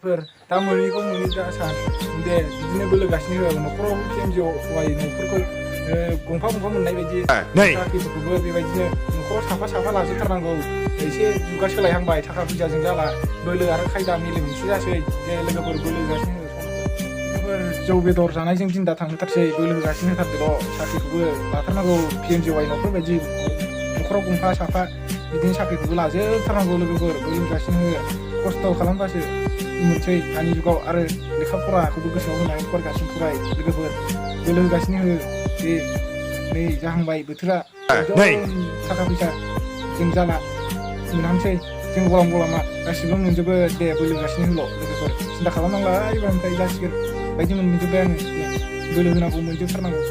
दा मोनैखौ मोनै दा सान दे बिदिनो बोलो गासिनो न'खराव केमजिअ'आइ न'फोरखौ गंफा गंफा मोननाय बायदि साख्रिफोरखौबो बेबायदिनो न'खराव साफा लाजोबथारनांगौ एसे जुगा सोलायहांबाय थाखा फैसाजों जाला बोलो आरो खायदा मेलेम मोनसे जासै दे लोगोफोर बोलो होगासिनो लोगोफोर जौ बेदर जानायजों दिन दा थांहोथारसै बोलो होगासिनो होथारदोल' साख्रिखौबो लाथारनांगौ केमजिअ'आइ न'फोरबायदि न'खराव गंफा साफा बिदिनो साख्रिखौबो लाजोबथारनांगौ लोगोफोर बोलो होगासिनो खस्थ' खालामबासो मोनसै दानि जुगाव आरो लेखा फराखौबो गोसोआव होनानै फरायगासिनो फराय लोगोफोर बोलो होगासिनो हो दे नै जाहांबाय बोथोरा थाखा फैसा जों जाला मोनहांसै जों गलामा गासिबो मोनजोबो दे बोलो होगासिनो होल' लोगोफोर सिन्था खालामनांला एबारनिफ्राय जासिगोन बायदि मोनजोब्बाय आङो बोलो होनांगौ मोनजोबथारनांगौ